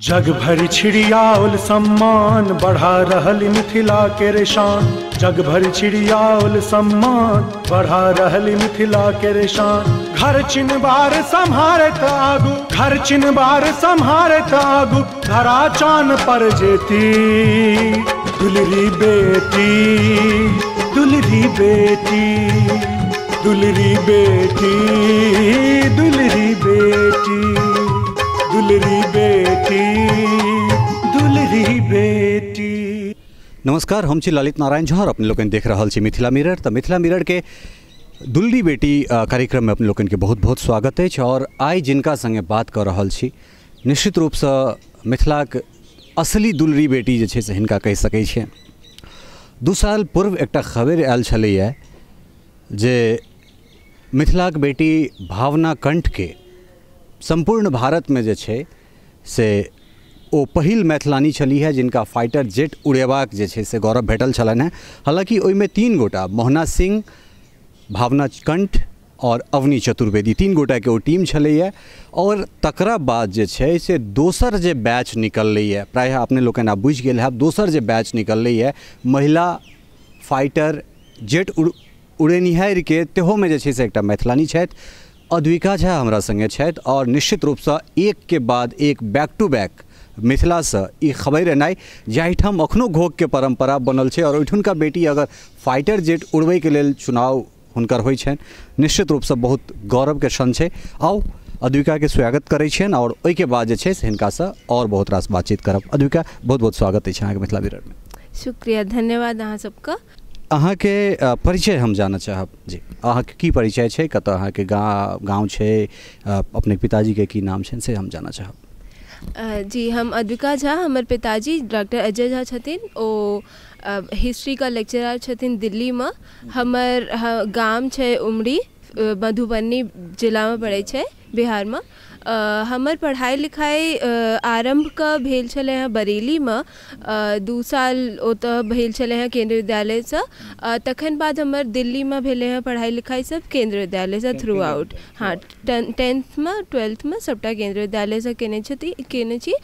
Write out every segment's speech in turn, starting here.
जग भरि छिड़ियाओल सम्मान बढ़ा रहल मिथिला के शान। जग भरि छिड़ियाओल सम्मान बढ़ा रहल मिथिला के शान। घर चिनबार सम्हारत आगू, घर चिनबार सम्हारत आगू, धरा चान पर जेती दुलरी बेटी, दुलरी बेटी, दुलरी बेटी, दुलरी बेटी, दुलरी बेटी, दुलरी बेटी। नमस्कार, हम छी ललित नारायण झा और अपने लोकनि देख रहल छी मिथिला मिरर। तऽ मिथिला मिरर के दुलरी बेटी कार्यक्रम में अपने लोकनि के बहुत बहुत स्वागत अछि। और आइ जिनका संगे बात कऽ रहल छी निश्चित रूपसँ मिथिलाक असली दुलरी बेटी जे छै से हिनका कहि सकै छियनि। 2 साल पूर्व एकटा खबरि आयल छलैए जे मिथिलाक बेटी भावना कंठके सम्पूर्ण भारतमे जे छै से ओ पहिल मैथिलानी छलीह है जिनका फाइटर जेट उड़ेबाक जे छै से गौरव भेटल छलनि हेँ। हालाँकि ओहिमे 3 गोटा, मोहना सिंह, भावना कंठ और अवनी चतुर्वेदी, 3 गोटाके ओ टीम छलैए। और तकरा बाद जे छै से दोसर जे बैच निकललैए, प्रायः अपने लोकनि आब बुझि गेल हैब, दोसर जे बैच निकललैए महिला फाइटर जेट उड़ेनिहारिके, तेहोमे जे छै से एकटा मैथिलानी छथि, अद्विका झा हमरा संगे छथि। और निश्चित रूपसँ एक के बाद एक बैक टू बैक मिथिलासँ ई खबरि एनाइ, जाहिठाम अखनो घोघके परम्परा बनल छै और ओहिठुनका बेटी अगर फाइटर जेट उड़बैके लेल चुनाव हुनकर होइ छनि, निश्चित रूपसँ बहुत गौरवके क्षण छै। आउ अद्विकाके स्वागत करै छियनि और ओहिके बाद जे छै से हिनकासँ और बहुत रास बातचीत करब। अद्विका, बहुत बहुत स्वागत अछि अहाँके मिथिला मिररमे। शुक्रिया, धन्यवाद अहाँ सबके। अहाँके परिचय हम जानऽ चाहब जी, अहाँके की परिचय छै, कतऽ अहाँके गाँव छै, अपने पिताजीके की नाम छनि से हम जानऽ चाहब। जी, हम अद्विका झा, हमर पिताजी डॉक्टर अजय झा छथिन, ओ हिस्ट्रीके लेक्चरर छथिन दिल्लीमे। हमर गाम छै उमरी, मधुबनी जिलामे पड़ै छै, बिहारमे। हमर पढ़ाइ लिखाइ आरम्भके भेल छलै हँ बरेलीमे, 2 साल ओतऽ भेल छलै हँ केन्द्रीय विद्यालयसँ। तखन बाद हमर दिल्लीमे भेलै हँ पढ़ाइ लिखाइ सब केन्द्रीय विद्यालयसँ थ्रू आउट। हाँ, 10thमे 12thमे सबटा केन्द्रीय विद्यालयसँ केने छी,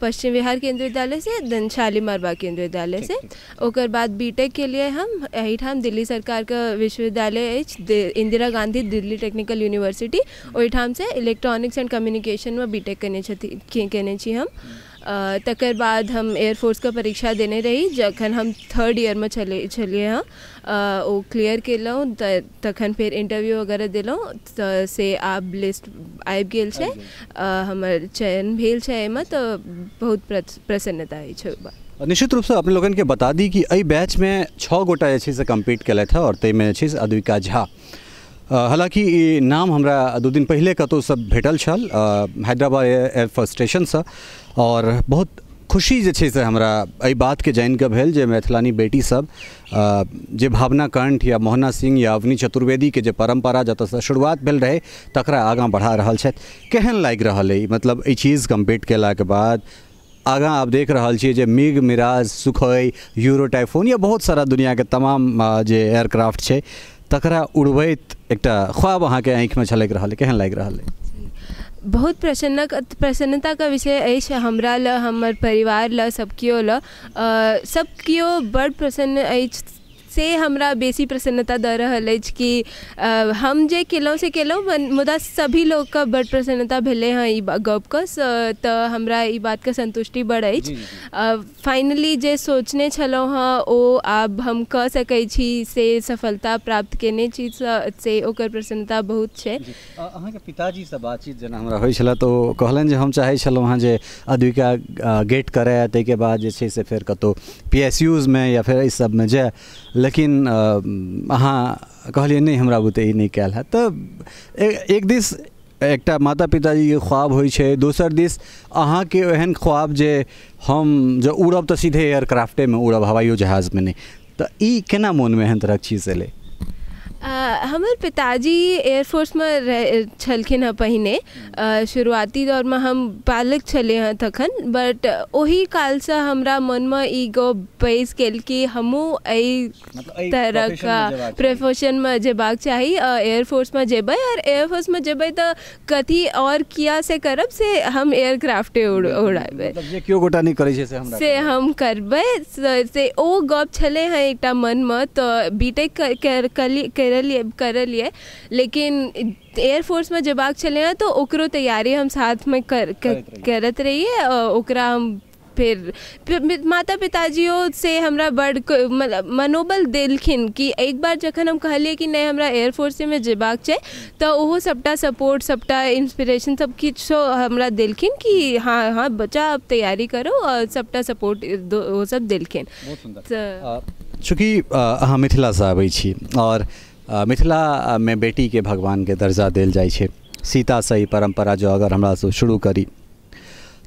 पश्चिम बिहार केन्द्रीय विद्यालयसँ, देन शालीमार बाग केन्द्रीय विद्यालयसँ। ओकर बाद बीटेक केलियै हम एहिठाम दिल्ली सरकारके विश्वविद्यालय अछि, इंदिरा गांधी दिल्ली टेक्निकल यूनिवर्सिटी, ओहिठामसँ इलेक्ट्रॉनिक्स एंड कम्युनिकेशनमे बीटेक केने छी हम। तकर बाद हम एयरफोर्सके परीक्षा देने रही जखन हम 3rd ईयरमे छलियै हँ, ओ क्लियर केलहुँ। तखन फेर इंटरव्यू वगैरह देलहुँ, तऽ से आब लिस्ट आबि गेल छै, हमर चयन भेल छै एहिमे, तऽ बहुत प्रसन्नता अछि ओहि बात। निश्चित रूपसँ अपने लोकनिके बता दी कि एहि बैचमे 6 गोटा जे छै से कम्पीट केलथि हँ और ताहिमे जे छै से अद्विका झा। हालाँकि ई नाम हमरा 2 दिन पहिले कतहुसँ भेटल छल, हैदराबाद एयरफोर्स स्टेशनसँ, और बहुत खुशी जे छै से हमरा एहि बातके जानिकऽ भेल जे मैथिलानी बेटी सब जे भावना कंठ या मोहना सिंह या अवनी चतुर्वेदीके जे परम्परा जतऽसँ शुरुआत भेल रहै तकरा आगाँ बढ़ा रहल छथि। केहन लागि रहल अइ, मतलब एहि चीज कम्पीट केलाके बाद आगाँ आब देख रहल छियै जे MiG, Mirage, Sukhoi, Euro Typhoon या बहुत सारा दुनिआके तमाम जे एयरक्राफ्ट छै तकरा उड़बैत एकटा ख्वाब अहाँके आँखिमे छलकि रहल अइ, केहन लागि रहल अइ? बहुत प्रसन्नताके विषय अछि हमरा लए, हमर परिवार लए, सब केओ लए, सब केओ बड़ प्रसन्न अछि। से हमरा बेसी प्रसन्नता दऽ रहल अछि कि हम जे केलहुँ से केलहुँ, मुदा सभी लोकके बड़ प्रसन्नता भेलै हँ ई गपके, तऽ हमरा ई बातके सन्तुष्टि बड़ अछि। फाइनली जे सोचने छलहुँ हँ ओ आब हम कऽ सकै छी, से सफलता प्राप्त केने छी, से ओकर प्रसन्नता बहुत छै। अहाँके पिताजीसँ बातचीत जेना हमरा होइ छलै तऽ ओ कहलनि जे हम चाहै छलहुँ हँ जे अद्विका गेट करय, ताहिके बाद जे छै से फेर कतहु PSUs या फेर एहि सबमे जाय, लेकिन अहाँ कहलियै नहि हमरा बुते ई नहि कयल हैत। तऽ एक दिस एकटा माता पिताजीके ख्वाब होइ छै, दोसर दिस अहाँके एहन ख्वाब जे हम जँ उड़ब तऽ सीधे एयरक्राफ्टेमे उड़ब, हवाइयो जहाजमे नहि, तऽ ई केना मोनमे एहन तरहक चीज एलै? हमर पिताजी एयरफोर्समे छलखिन हँ पहिने, शुरुआती दौरमे हम बालक छलियै हँ तखन, बट ओही कालसँ हमरा मनमे ई गप बैसि गेल कि हमहूँ एहि तरहके प्रोफेशनमे जेबाक चाही, एयरफोर्समे जेबै, आओर एयरफोर्समे जेबै तऽ कथी आओर किया से करब, से हम एयरक्राफ्टे उड़ेबै, जे केओ गोटा नहि करै छै से हम करबै, से ओ गप छलै हँ एकटा मनमे। तऽ बी टेक करलियै, लेकिन एयरफोर्समे जेबाक छलै हँ तऽ ओकरो तैयारी हम साथमे करैत रहियै। ओकरा हम फेर माता पिताजियो से हमरा बड़ मतलब मनोबल देलखिन कि एक बार जखन हम कहलियै कि नहि हमरा एयरफोर्समे जेबाक छै, तऽ ओहो सबटा सपोर्ट, सबटा इंस्पिरेशन सब किछु हमरा देलखिन कि हाँ हाँ बच्चा अब तैयारी करो, आओर सबटा सपोर्ट ओ सब देलखिन। चूँकि अहाँ मिथिलासँ आबै छी आओर मिथिलामे बेटीके भगवानके दर्जा देल जाइ छै, सीतासँ ई परम्परा जो अगर हमरा सब शुरू करी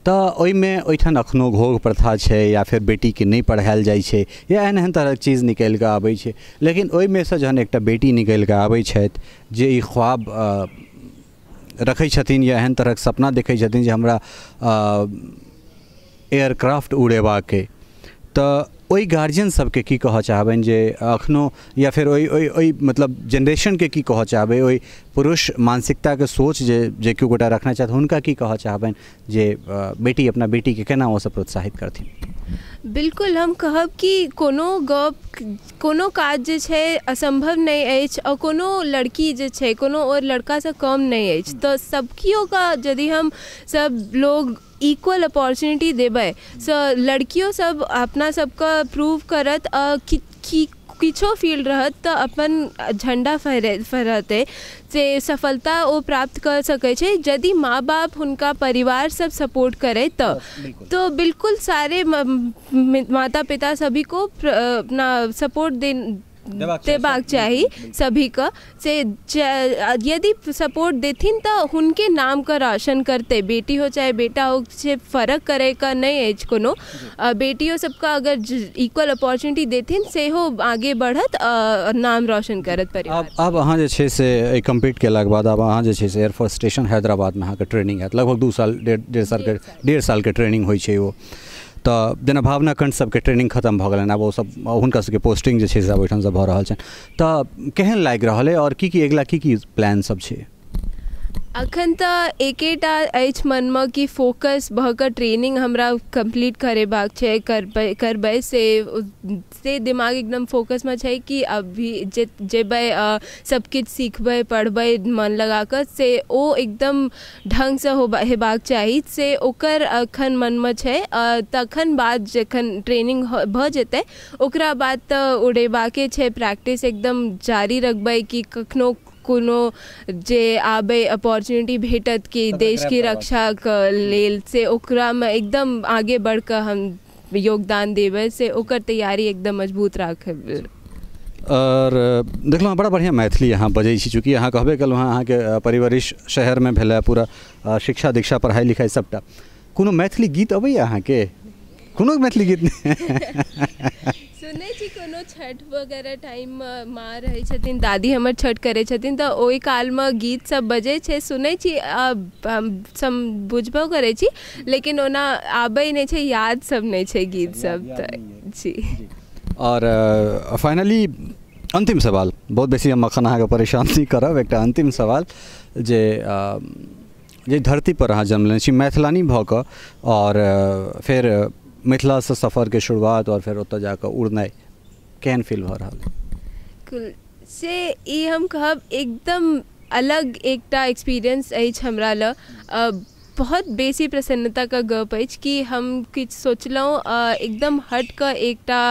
तऽ ओहिमे ओहिठाम एखनो घोघ प्रथा छै, या फेर बेटीके नहि पढ़ायल जाइ छै, या एहन एहन तरहक चीज निकलि कऽ आबै छै। लेकिन ओहिमेसँ जहन एकटा बेटी निकलि कऽ आबै छथि जे ई ख्वाब रखै छथिन या एहन तरहक सपना देखै छथिन जे हमरा एयरक्राफ्ट उड़ेबाक अइ, तऽ ओहि गार्जियन सबके की कहऽ चाहबनि जे एखनो, या फेर ओहि ओहि ओहि मतलब जेनरेशनके की कहऽ चाहबै, ओहि पुरुष मानसिकताके सोच जे जे केओ गोटा रखने छथि हुनका की कहऽ चाहबनि जे बेटी अपना बेटीके केना ओसब प्रोत्साहित करथिन? बिल्कुल हम कहब कि कोनो गप, कोनो काज जे छै असम्भव नहि अछि, आओर कोनो लड़की जे छै कोनो आओर लड़कासँ कम नहि अछि। तऽ सब केओके यदि हम सब लोग इक्वल अपॉर्चुनिटी देबै, से लड़कियो सब अपना सबके प्रूव करत, कि किछो फील्ड रहत तऽ अपन झण्डा फहरतै, से सफलता ओ प्राप्त कऽ सकै छै यदि माँ बाप हुनका परिवार सब सपोर्ट करै तऽ। बिल्कुल सारे माता पिता सभी को अपना सपोर्ट देबाक चाही सभीके, से यदि सपोर्ट देथिन तऽ हुनके नामके रोशन करतै, बेटी हो चाहे बेटा हो, से फर्क करैके नहि अछि कोनो। बेटियो सबके अगर इक्वल अपॉर्चुनिटी देथिन सेहो आगे बढ़त, नाम रोशन करत परिवार। आब अहाँ जे छै से कम्प्लीट केलाके बाद आब अहाँ जे छै से एयरफोर्स स्टेशन हैदराबादमे अहाँके ट्रेनिंग हैत, लगभग 2 साल 1.5 सालके ट्रेनिंग होइ छै ओ। तऽ जेना भावना कंठ सबके ट्रेनिंग खतम भऽ गेलनि, आब ओ सब हुनका सबके पोस्टिंग जे छै से आब ओहिठामसँ भऽ रहल छनि, तऽ केहन लागि रहल अइ आओर की की अगिला की की प्लान सब छै? अखन तऽ एकेटा अछि मनमे कि फोकस भऽ कऽ ट्रेनिंग हमरा कम्प्लीट करेबाक छै, करबै से दिमाग एकदम फोकसमे छै कि अभी जेबै सबकिछु सीखबै पढ़बै मन लगाकऽ, से ओ एकदम ढङ्गसँ हेबाक चाही, से ओकर अखन मनमे छै। तखन बाद जखन ट्रेनिंग भऽ जेतै ओकरा बाद तऽ उड़ेबाके छै, प्रैक्टिस एकदम जारी रखबै कि कखनो कोनो जे आबै अपॉर्चुनिटी भेटत कि देशके रक्षाके लेल, से ओकरामे एकदम आगे बढ़िकऽ हम योगदान देबै, से ओकर तैयारी एकदम मजबूत राखबै। आओर देखलहुँ बड़ा बढ़िआँ मैथिली अहाँ बजै छी, चूँकि अहाँ कहबे केलहुँ हँ अहाँके परिवरिश शहरमे भेलै, पूरा शिक्षा दीक्षा पढ़ाइ लिखाइ सबटा। कोनो मैथिली गीत अबैए अहाँके? कोनो मैथिली गीत नहि सुनै छी? कोनो छठ वगैरह टाइममे माँ रहै छथिन, दादी हमर छठ करै छथिन, तऽ ओहि कालमे गीत सब बजै छै, सुनै छी, हम बुझबो करै छी, लेकिन ओना आबै नहि छै, याद सब नहि छै गीत सब तऽ जी। आओर फाइनली अन्तिम सवाल, बहुत बेसी हम एखन अहाँके परेशान नहि करब, एकटा अन्तिम सवाल जे जे धरती पर अहाँ जन्म लेने छी मैथिलानी भऽ कऽ, आओर फेर मिथिलासँ सफरके शुरुआत आओर फेर ओतऽ जाकऽ उड़नाइ, केहन फील भऽ रहल? से ई हम कहब एकदम अलग एकटा एक्सपीरियंस अछि हमरा लए, बहुत बेसी प्रसन्नताके गप अछि कि हम किछु सोचलहुँ एकदम हटि कऽ एकटा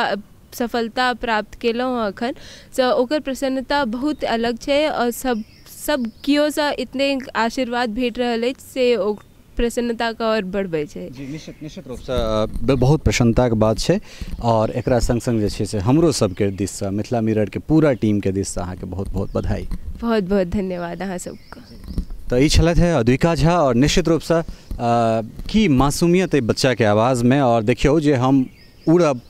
सफलता प्राप्त केलहुँ हँ एखन, से ओकर प्रसन्नता बहुत अलग छै, आओर सब केओसँ इतने आशीर्वाद भेट रहल अछि से ओ प्रसन्नताके आओर बढ़बै छै। जी निश्चित निश्चित रूपसँ बहुत प्रसन्नताके बात छै, आओर एकरा सङ्ग सङ्ग जे छै से हमरो सबके दिससँ, मिथिला मिररके पूरा टीमके दिससँ अहाँके बहुत बहुत बधाई। बहुत बहुत धन्यवाद अहाँ सबके। तऽ ई छलथि है अद्विका झा, आओर निश्चित रूपसँ की मासूमियत अइ बच्चाके आवाजमे, आओर देखियौ जे हम उड़ब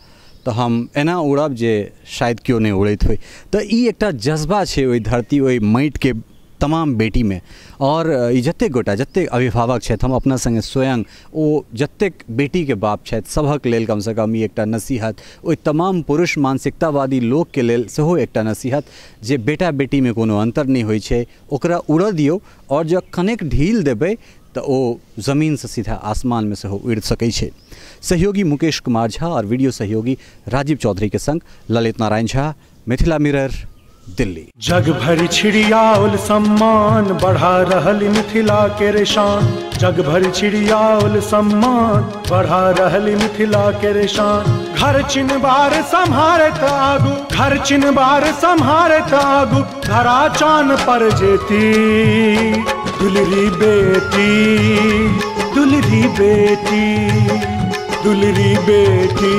तऽ हम एना उड़ब जे शायद केओ नहि उड़ैत होइ। तऽ ई एकटा जज्बा छै ओहि धरती, ओहि माटिके तमाम बेटीमे। आओर ई जतेक गोटा, जतेक अभिभावक छथि, हम अपना सङ्गे स्वयं ओ जतेक बेटीके बाप छथि सभक लेल कमसँ कम ई एकटा नसीहत, ओहि तमाम पुरुष मानसिकतावादी लोकके लेल सेहो एकटा नसीहत जे बेटा बेटीमे कोनो अन्तर नहि होइ छै, ओकरा उड़ऽ दियौ आओर जँ कनेक ढील देबै तऽ ओ जमीनसँ सीधा आसमानमे सेहो उड़ि सकै छै। सहयोगी मुकेश कुमार झा आओर वीडियो सहयोगी राजीव चौधरीके सङ्ग ललित नारायण झा, मिथिला मिरर, दिल्ली। जग भरि छिड़ियाओल सम्मान, बढ़ा रहल मिथिला के शान। जग भरि छिड़ियाओल सम्मान, बढ़ा रहल मिथिला के शान। घर चिनबार सम्हारत आगू, घर चिनबार सम्हारत आगू, धरा चान पर जेती दुलरी बेटी, दुलरी बेटी, दुलरी बेटी,